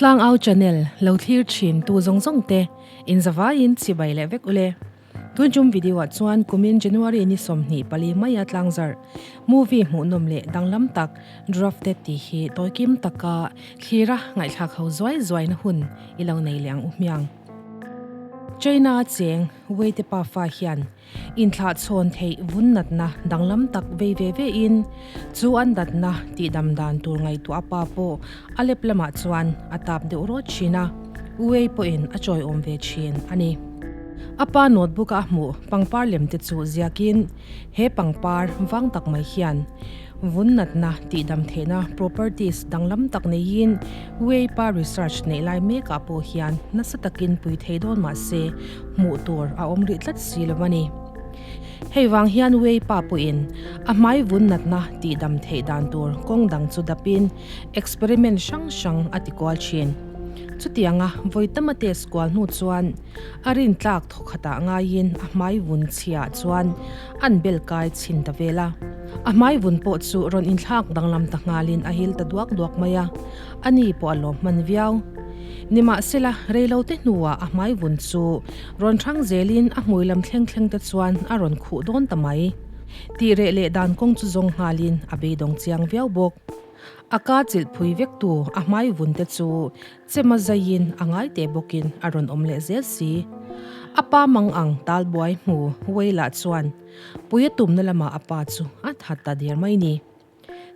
Tlangau channel lo thlir thin tu zawng zawng te in zavaiin chibai leh vek ule. Tun tum video ah chuan kumin January ni 24 maia tlangzarh movie hmuhnawm leh danglam tak Drafted tih hi tawikim taka thlira ngaihthlak ho zuai zuaina hun i lo nei leh ang u hmiang. China cheng Wei-te pafa hian Inthlah chhawn theih vun natna danglam tak vei ve ve in, chu an datna tihdam dan tur ngaihtuah a pa pawh a lep lamah chuan a tap deuh rawt thin a, Uei pawhin a chawiawm ve thin a ni. A pa notebook a a hmuh pangpar lem te chu ziakin he pangpar vang tak mai hian vun natna tihdam theihna properties danglam tak neiin Uei pa research neih lai mekah pawh hian nasa takin pui thei dawn mahse hmuh tur a awm rih tlat si lo a ni. Hei vang hian Wei pa pawhin a hmai vun natna tihdam theih dan tur kawng dang chu dapin experiment hrang hrang a ti kual thin. Chutianga vawi tama test kual hnu chuan a rintlak thawkhatah ngaiin a hmai vun chhiah chuan an bel kai chhin ta vel a. A hmai vun pawh chu rawn inthlak danglam ta nghalin a hil ta duak duak mai a, ani pawh a lawm hman viau. Nimahsela, reilote hnuah a hmai vun chu rawn hrang zelin a hmui lam thleng thleng te chuan a rawn khuh dawn ta mai. Tih reh leh dan kawng chu zawng nghalin a beidawng chiang viau bawk. A ka chilh phui vek tu a hmai vun te chu chema zaiin a ngai teh bawkin a rawn awm leh zel si. A pa mang ang talbuai hmu Wei-lah chuan pui a tumna lamah a pa chu a that ta der mai ni.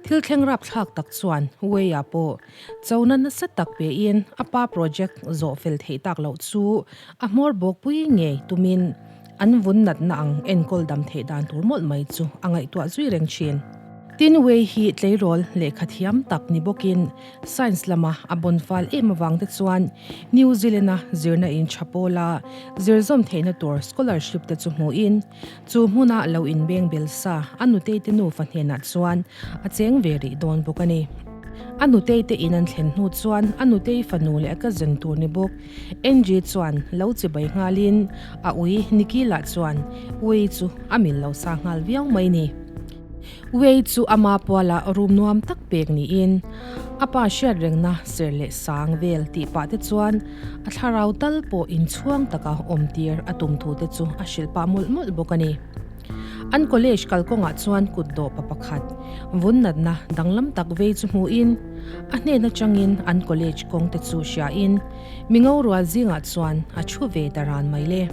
Thil thleng rapthlak tak chuan Wei-a pawh chona nasa tak pein a pa project zawh fel theih tak loh chu a hmawr bawkpui ngei tumin an vun natna ang enkawl dam theih dan tur mawlh mai chu a ngaihtuah zui reng thin. Tin Wei hi tleirawl lehkha thiam tak ni bawkin Science lama a bawn fal em avang te chuan New Zealand-a zirna in tha pawla zir zawm theihna tur scholarship te chu hmuhin Chu hmuna lo inbeng bel sa a nutei te nufa hnenah chuan a cheng ve rih dawn bawk a ni. A nutei te in an thlen hnu chuan a nutei fanu leh a cousin tur ni bawk Angie chuan lo chibai nghalin a ui Nikhil-ah chuan Wei chu a mil lo sa nghal viau mai ni. Wei chu ama puala room nuam tak pek niin a pa hriat rengna ser leh sang vel tih pah te chuan a thlarau tal pawh inchhuang taka awmtir a tum thu te chu a hrilh pah mawlh mawlh bawk a ni. An college kalkawngah chuan kut dawh pa pakhat vun natna danglam tak vei chu hmuhin a hnen atangin an college kawng te chu hriain mi ngorual zingah chuan a thu ve ta ran mai le.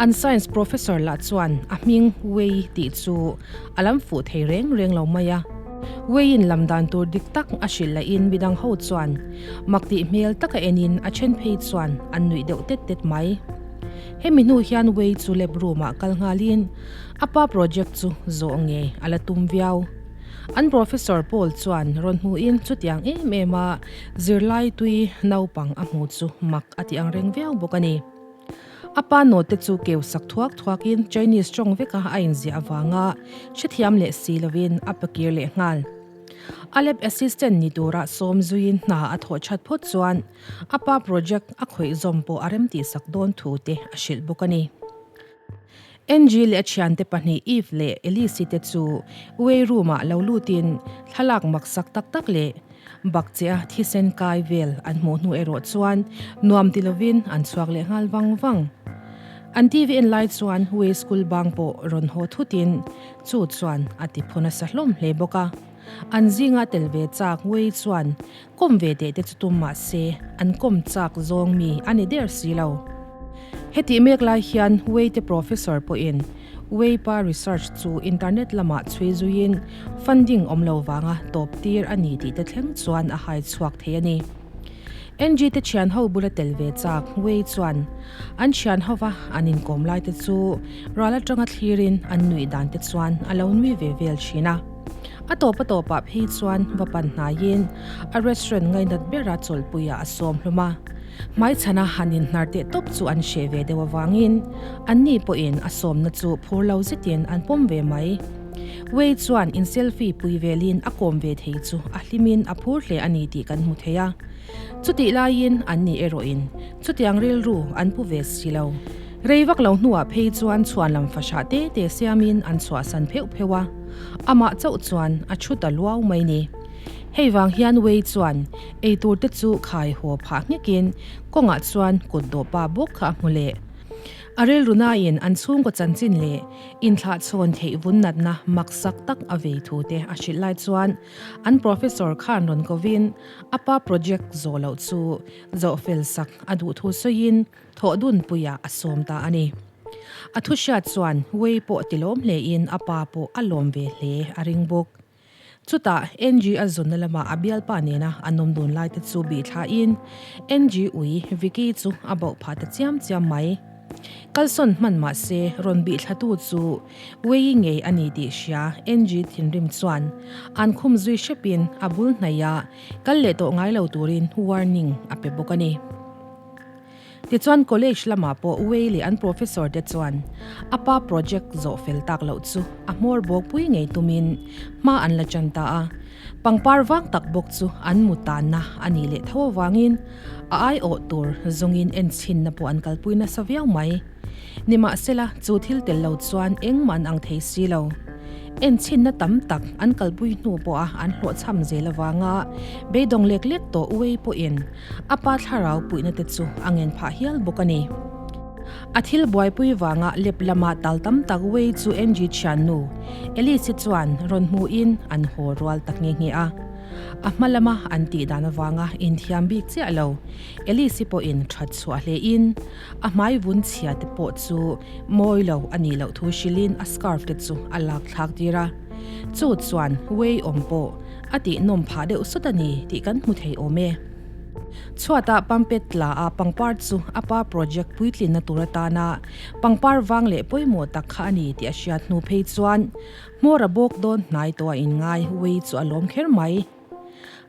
An science professor lah chuan a hming Wei tih chu a lam fuh thei reng reng lo mai a. Wei-in lam dan tur dik tak a hrilh lahin midang ho chuan mak tih hmel taka enin a then phei chuan an nuih deuh tet tet mai. Hemi hnu hian Wei chu lab room-ah kal nghalin a pa project chu zawh nge a la tum viau. An professor Paul chuan rawn hmuhin chutiang em em a zirlai tui naupang a hmu chu mak a ti ang reng viau bawk a ni. A pa note chu keu sak thuak thuakin Chinese tawng veka a inziah avanga hrethiam leh si lovin a pakir leh nghal. A lab assistant ni tura sawm zuiin hna a thawh that phawt chuan a pa project a khawih zawm pawh a remtih sak dawn thu te a hrilh bawk a ni. Angie leh a thiante pahnih Eve leh Elise te chu Wei room-ah lo lutin thlalak maksak tak tak leh Bakcheh a thisen kai vel an hmuh hnu erawh chuan nuam ti lovin an chhuak leh nghal vang vang. An TV en lai chuan Wei school bang pawh rawn haw thutin chu chuan a ti phu nasa hlawm hle bawk a. An zinga tel ve chak Wei chuan kawm ve teh te chu tum mah se an kawm chak zawng mi a ni der si lo. Hetih mek lai hian Wei te professor pawhin Wei pa research chu internet lamah chhui zuiin funding awm lo vanga tawp tir a ni tih te thleng chuan a hai chhuak thei a ni. NG te thian ho bula tel ve chak Wei chuan an thian hova an inkawm lai te chu ral atanga thlirin an nuih dan te chuan a lo nui ve vel thin a. A tawp a tawpah phei chuan va pan hnaiin a restaurant ngainat bera chawlhpuiah a sawm hlawm a. Hmaichhana han inhnar teh tawp chu an hreh ve deuh avangin anni pawhin a sawmna chu phur lo zetin an pawm ve mai. Wei chuan in selfie pui velin a kawm ve thei chu a hlimin a phur hle a ni tih kan hmu thei a. Chutih laiin anni erawhin chutiang rilru an pu ve si lo. Rei vak lo hnuah phei chuan chhuan lam fahrah te te siamin an chhuahsan pheuh pheuh a, amah chauh chuan a thu ta luau mai ni. Hei vang hian Wei chuan eitur te chu khai haw phah nghekin kawngah chuan kut dawhpa bawk kha a hmu leh. A rilru nain an chhungkaw chanchin leh inthlahchhawn theih vun natna maksak tak a vei thu te a hrilh lai chuan an professor khan rawn kovin a pa project zawh loh chu zawh fel sak a duh thu sawiin thawh dunpuiah a sawm ta a ni. A thu hriat chuan Wei pawh tilawm hlein a pa pawh a lawm ve hle a ring bawk. Chutah NG a zawnna lamah a bialpa nena a nawm dun lai te chu bih thlain NG ui Vicky chu a bauh phah ta chiam chiam mai. Kalsawn hman mah se rawn bih thlatu chu Wei ngei a ni tih hria NG thinrim chuan an khum zui hrepin a bul hnaih a kal leh tawh ngai lo turin warning a pe bawk a ni. Tichuan college lamah pawh Wei leh an professor te chuan a pa project zawh fel tak loh chu a hmawr bawkpui ngei tumin hma an la tan ta a. Pangpar vang tak bawk chu an mu tanna a nih leh tho avangin a aiawh tur zawngin enchhinna pawh an kalpui nasa viau mai. Nimahsela chu thil tel lo chuan engmah an ang thei si lo. Enchhinna tam tak an kalpui hnu pawha an hlawhchham zel avanga beidawng lek lek tawh Wei pawhin A pa thlarau puihna te chu a ngen phah hial bawk a ni. A thil buaipui vanga lep lama tal tam tak Wei chu Angie thiannu Alice-i chuan rawn hmuhin an haw rual ta nghe nghe a. A hma lama an tih dan avanga inthiam bik chiah lo Alice-i pawhin that chhuah hlein a hmai vun chhia te pawh chu mawi lo a nih loh thu hrilhin a scarf te chu a lak thlak tir a. Chu chuan Wei awm pawh A tih nawm phah deuh sawt a ni tih kan hmu thei awm e. Chhuatah Pumpet tla a pangpar chu a pa project puitlinna tur atana pangpar vang leh pawimawh tak kha a ni tih a hriat hnu phei chuan hmawr a bawk dawn hnai tawh a inngai Wei chu a lawm kher mai.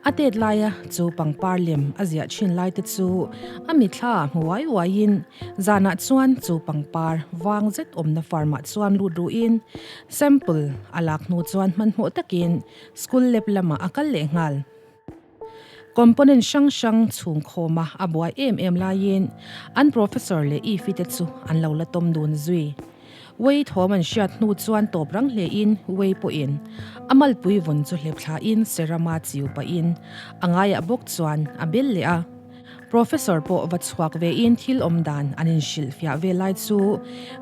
A tet laia chu pangpar lem a ziah thin lai te chu a mitthla ah hmu uai uaiin zanah chuan chu pangpar vang zet awmna farm ah chuan lut ruhin sample a lak hnu chuan hmanhmawh takin School lab lamah a kal leh nghal. Component hrang hrang chhung khawma a buai em em laiin an professor leh Ify te chu an lo la tawm dun zui. Wei thawm an hriat hnu chuan tawp rang hlein Wei pawhin a malpui vawn chu hlep thlain Serama chiu pahin a ngaiah bawk chuan a bel leh a. Professor pawh va chhuak vein thil awm dan an inhrilh fiah ve lai chu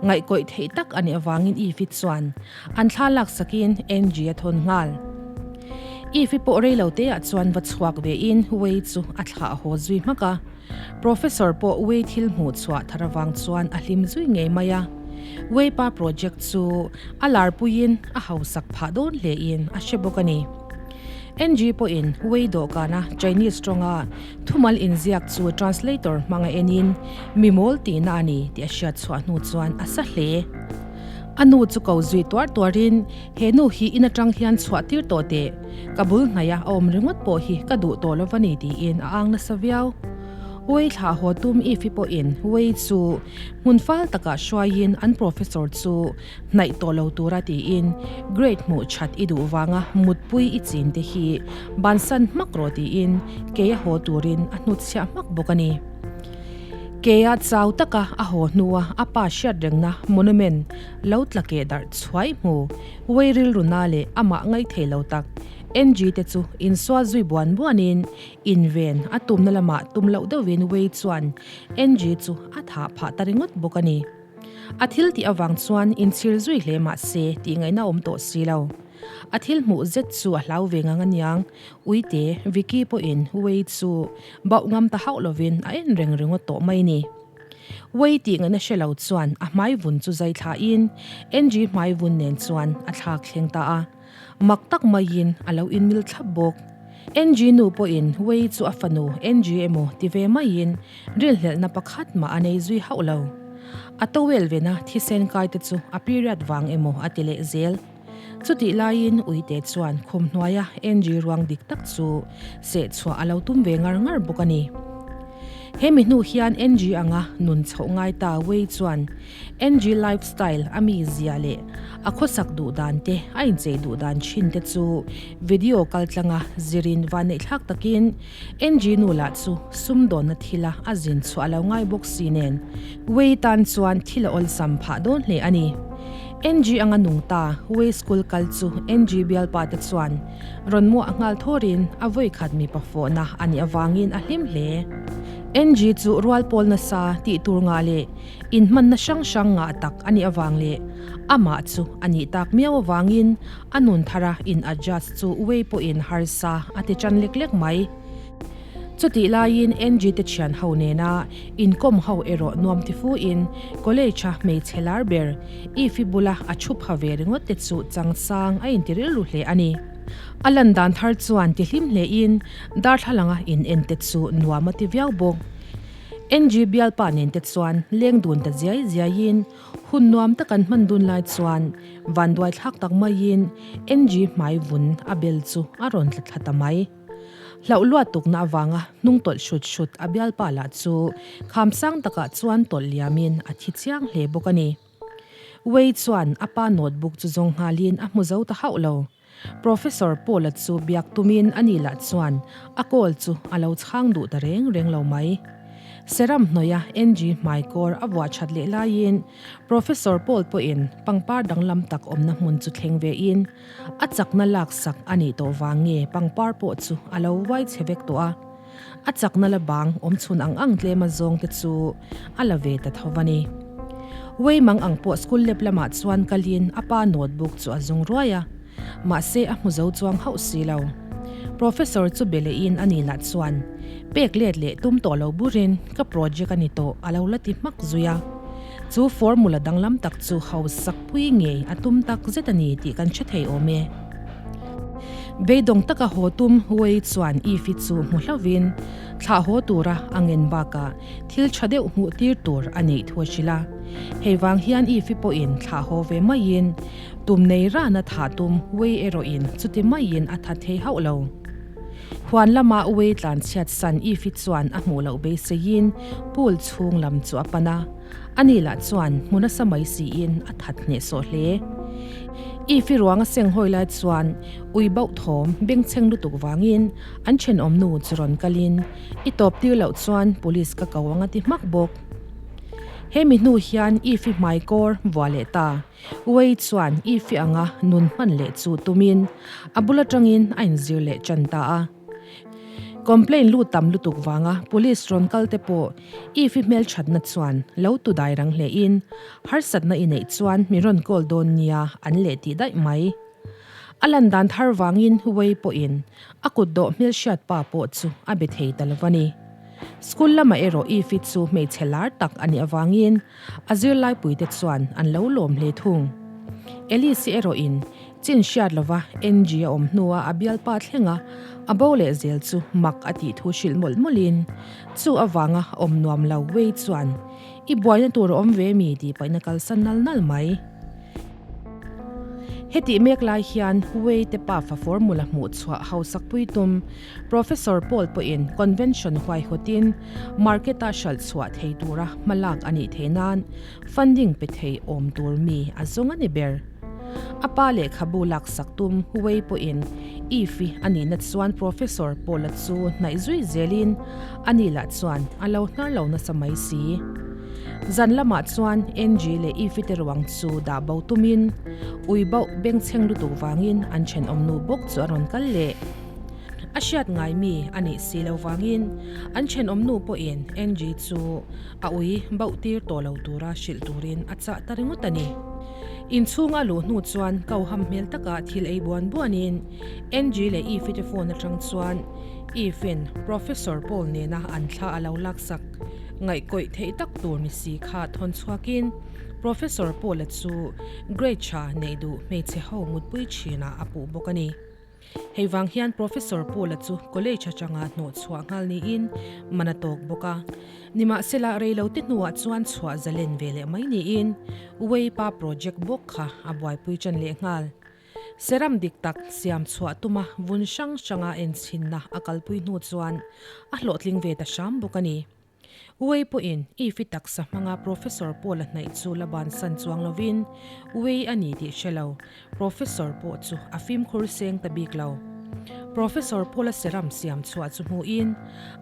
ngaihkawih theih tak a nih avangin Ify chuan an thla laksakin Angie a thawn nghal. Ify pawh rei lo teah chuan va chhuak vein Wei chu a thlah haw zui hmak a. Professor pawh Wei thil hmuh chhuah thar avang chuan a hlim zui ngei mai a. Wei pa project chu a larpuiin a hausak phah dawn hlein a hre bawk a ni. NG pawhin Wei dawhkana Chinese tawnga thumal inziak chu translator hmanga enin mi mawl tihna a ni tih a hriat chhuah hnu chuan a sa hle. A nu chu ko zui tuar tuarin, He nu hi in atang hian chhuah tir tawh teh, ka bul hnaih a awm ringawt pawh hi ka duh tawh lo va ni tiin a ang nasa viau. Wei thlah haw tum Ify pawhin Wei chu hmun fal takah hruaiin an professor chu Hnaih tawh lo tura tiin grade hmuh that i duh vanga mutpui i chin te hi bansan hmak rawh tiin kei a haw turin a hnutchhiah hmak bawk a ni. Keia chau taka a haw hnua a pa hriat rengna monument lo tla keh darh chhuai hmu Wei rilruna leh amah ngaithei lo tak NG te chu insual zui buan buanin inven a tumna lamah tum loh deuhin Wei chuan NG chu a thah phah ta ringawt bawk a ni. A thil tih avang chuan inchhir zui hle mah se tih ngaihna awm tawh si lo. A thil hmuh zet chu a hlau ve ngang aniang, Uite, Vicky pawhin Wei chu bauh ngam ta hauh lovin a en reng ringawt tawh mai ni. Wei tih ngaihna hre lo chuan a hmai vun chu zai thlahin Angie hmai vun nen chuan a thlak thleng ta a. Mak tak maiin a lo inmil thlap bawk. Angie nu pawhin Wei chu a fanu Angie emaw ti ve maiin Rilhlelhna pakhat mah a nei zui hauh lo. A towel vena thisen kai te chu a period vang emaw a ti leh zel. Chutih laiin Uite chuan khum hnuaia Angie ruang dik tak chu seh chhuah a lo tum ve ngar ngar bawk a ni. He mi hnu hian Angie anga nun chhoh ngai ta Wei chuan Angie lifestyle a mi zia leh a khawsak duh dan te a inchei duh dan thin te chu video kaltlanga zirin vanneihthlak takin Angie nu lah chu sumdawnna thila a zin chhuah a lo ngai bawk si nen Wei tan chuan thil a awlsam phah dawn hle a ni. NG anga nung ta Way School kal chu NG bialpa te chuan rawn muah nghal thawrin a vawikhat mipa fawhna a nih avangin a hlim hle. NG chu rual pawl nasa tih tur ngah leh inhmanna hrang hrang ngah tak a nih avang leh amah chu a nih tak miau avangin a nun thara in adjust chu Way pawhin harsa a ti tan lek lek mai. Chutih laiin NG te thian ho nena inkawm ho erawh nuam ti fu in college a hmeichhe lar ber Ify bula a thu pha ve ringawt te chu changsang a inti rilru hle a ni. A lan dan thar chuan ti hlim hle in darthlalanga in en te chu nuam a ti viau bawk. NG bialpa nen te chuan leng dun ta ziai ziai in hun nuam tak an hman dun lai chuan vanduai thlak tak maiin NG hmai vun a bel chu a rawn tla thla ta mai. Hlauh luat tukna avanga hnung tawlh hrut hrut a bialpa lah chu kham sang takah chuan tawlh liamin a thi chiang hle bawk a ni. Wei chuan a pa notebook chu zawng nghalin a hmu zo ta hauh lo. Professor Paul-a chu biak tumin ani lah chuan a call chu a lo chhang duh ta reng reng lo mai. Seram hnawia NG hmaikawr a vuah that leh laiin Professor Paul pawhin pangpar danglam tak awmna hmun chu thleng vein A chakna laksak a nih tawh vang nge pangpar pawh chu a lo uai chhe vek tawh a, a chakna la bang awm chhun ang ang tlema zawng te chu a la ve ta tho a ni. Wei mang ang pawh school lab lamah chuan kalin a pa notebook chu a zung ruai a, mahse a hmu zo chuang hauh si lo. Professor chu be lehin a ni lah chuan pek let leh tum tawh lo burin ka project a ni tawh a lo la ti hmak zui a. Chu formula danglam tak chu hausak pui ngei a tum tak zet a ni tih kan hre thei awm e. Beidawng taka haw tum Wei chuan Ify chu hmu hlauvin thlah haw tura a ngen bakah thil tha deuh hmuh tir tur a neih thu a hrilh a. Hei vang hian Ify pawhin thlah haw ve maiin tum nei rana thah tum Wei erawhin chuti maiin a that thei hauh lo. Huan lama Wei tlan chhiat san Ify chuan a hmuh loh beiseiin pool chhung lam chu a pan a. Ani lah chuan hmu nasa mai siin a that hnehsawh hle. Ify ruang a seng hawi lai chuan ui bauh thawm bengchheng lutuk vangin an thenawm nu chu rawn kalin i tawp tir loh chuan police ka ko ang a ti hmak bawk. Hemi hnu hian Ify hmaikawr vuah leh ta. Wei chuan Ify anga nun hman leh chu tumin a bul atangin a inzir leh tan ta a. Complaint lut tam lutuk vanga police rawn kal te pawh Ify hmelthatna chuan lo tu dai rang hlein harsatna i neih chuan mi rawn call dawn nia an leh tih daih mai. A lan dan thar vangin Wei pawhin a kut dawh hmelhriat pa pawh chu a be thei ta lo a ni. School lamah erawh Ify chu hmeichhe lar tak a nih avangin A zirlaipuite chuan an lo lawm hle thung. Alice-i erawhin chin hriat lova NG a awm hnua a bialpa thlenga a bo leh zel chu mak a tih thu hrilh mawlh mawlhin chu avanga awm nuam lo Wei chuan i buaina tur a awm ve mi tih paihna kalsan nal nal mai. Hetih mek lai hian Wei te pafa formula hmuh chhuah hausak pui tum Professor Paul pawhin convention huaihawtin market-a hralh chhuah thei tura hmalak a nih theih nan funding pe thei awm tur mi a zawng a ni ber. A pa lehkhabu laksak tum Wei pawhin Eve-i a nihna chuan Professor Paul-a chu hnaih zui zelin ani lah chuan a lo hnar lo nasa mai si. Zan lamah chuan Angie leh Eve-i te ruang chu dah bo tumin ui bauh bengchheng lutuk vangin an thenawm nu bawk chu a rawn kal leh. A hriat ngai mi a nih si lo vangin an thenawm nu pawhin Angie chu a ui bauh tir tawh lo tura hrilh turin a chah ta ringawt a ni. Inchhunga luh hnu chuan kauham hmel taka thil ei buan buanin Angie leh Eve-i te phone atang chuan Eve-in Professor Paul nena an thla a lo laksak. Ngaihkawih theih tak tur ni si kha thawn chhuakin Professor Paul-a chu grade tha neih duh hmeichhe ho mutpui thinah a puh bawk a ni. Hei vang hian Professor Paul-a chu college atanga hnawh chhuah nghal niin man a tawk bawk a. Nimahsela reilote hnuah chuan chhuah zalen ve leh mai niin Wei pa project bawk kha a buaipui ṭan leh nghal. Seram dik tak siam chhuah tuma vun hrang hranga enchhinna a kalpui hnu chuan a hlawhtling ve ta hram bawk a ni. Wei pawhin Ify taksa hmanga Professor Paul-a hnaih chu la bansan chuang lovin Wei a ni tih hre lo, Professor pawh chu a fimkhur seng ta bik lo. Professor Paul-a seram siam chhuah chu hmuhin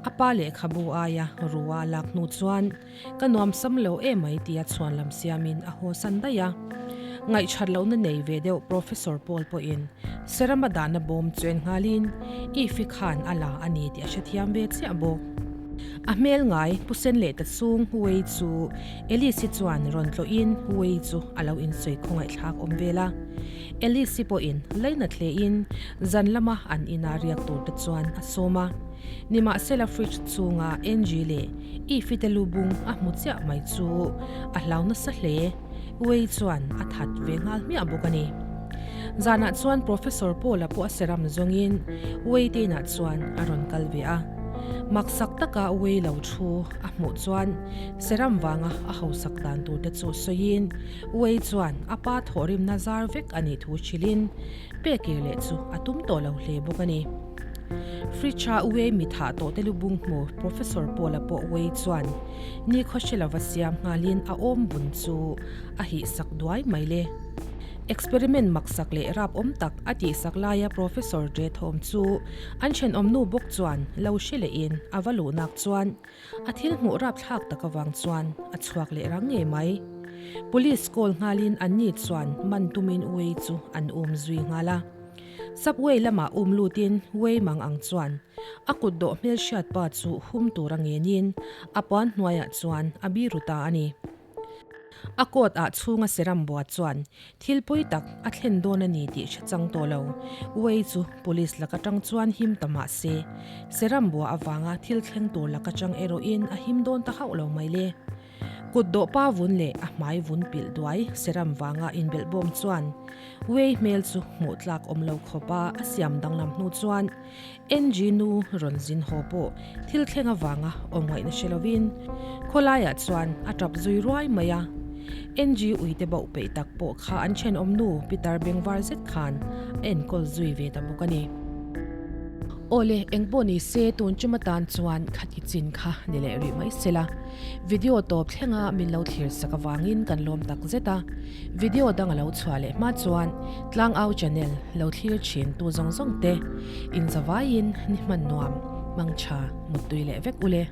a pa lehkhabu aia rua lak hnu chuan, Ka nuamsam lo emai tia chhuanlam siamin a haw san daih a. Ngaihthat lohna nei ve deuh Professor Paul pawhin Serum a dahna bawm chu en nghalin Ify khan a la a ni tih a hrethiam ve chiah bawk. A hmel ngai pu sen leh ta chung Wei chu Alice-i chuan rawn tlawhin Wei chu a lo insawi khawngaihthlak awm vel a. Alice-i pawhin lainat hlein zan lama an ina riak tur te chuan a sawm a. Nimahsela fridge chhunga Angie leh Ify te lu bung a hmu chiah mai chu a hlau nasa hle. Wei chuan a that ve nghal hmiah bawk a ni. Zanah chuan Professor Paul-a pawh a seram zawngin Wei te inah chuan a rawn kal ve a. Maksak taka Wei lo thu a hmuh chuan seram vanga a hausak dan tur te chu sawiin Wei chuan a pa thawhrimna zar vek a nih thu hrilhin pekir leh chu a tum tawh lo hle bawk a ni. Fridge-a Wei mi thah tawh te lubung hmu Professor Paul-a pawh Wei chuan nikhaw hre lova siam nghalin a awm bun chu a hihsak duai mai le. Experiment maksak leh rap awm tak a tihsak laia Professor Dre thawm chu an thenawmnu bawk chuan lo hre lehin a va luhnak chuan a thil hmuh rapthlak tak avang chuan a chhuak leh rang ngei mai. Police call nghalin anni chuan man tumin Wei chu an um zui nghal a. Subway lamah um lutin Wei mang ang chuan a kut dawh hmelhriat pa chu hum tur a ngenin a puan hnuaiah chuan a biru ta a ni. A coat ah chhunga seram bua chuan thil pawi tak a thlen dawn a ni tih hre chang tawh lo. Wei chu police laka tang chuan him ta mah se, seram bua avanga thil thleng tur laka tang erawhin a him dawn ta hauh lo mai le. Kut dawh pa vun leh a hmai vun pilh duai seram vanga inbelh bawm chuan Wei hmel chu hmuh tlak awm lo khawpa a siam danglam hnu chuan NG nu rawn zin haw pawh thil thleng avanga awm ngaihna hre lovin khawlaiah chuan a tap zui ruai mai a. NG uite bauh peih tak pawh kha an thenawm nu Pitar bengvar zet khan a enkawl zui ve ta bawk a ni. Awle, eng pawh ni se tun tum atan chuan khati chin kha ni leh rih mai se la. Video tawp thlenga min lo thlir sak avangin kan lawm tak zet a. Video dang a lo chhuah leh hma chuan Tlangau channel lo thlir thin tu zawng zawng te inzavaiin ni hman nuam, mangtha, muttui leh vek ule.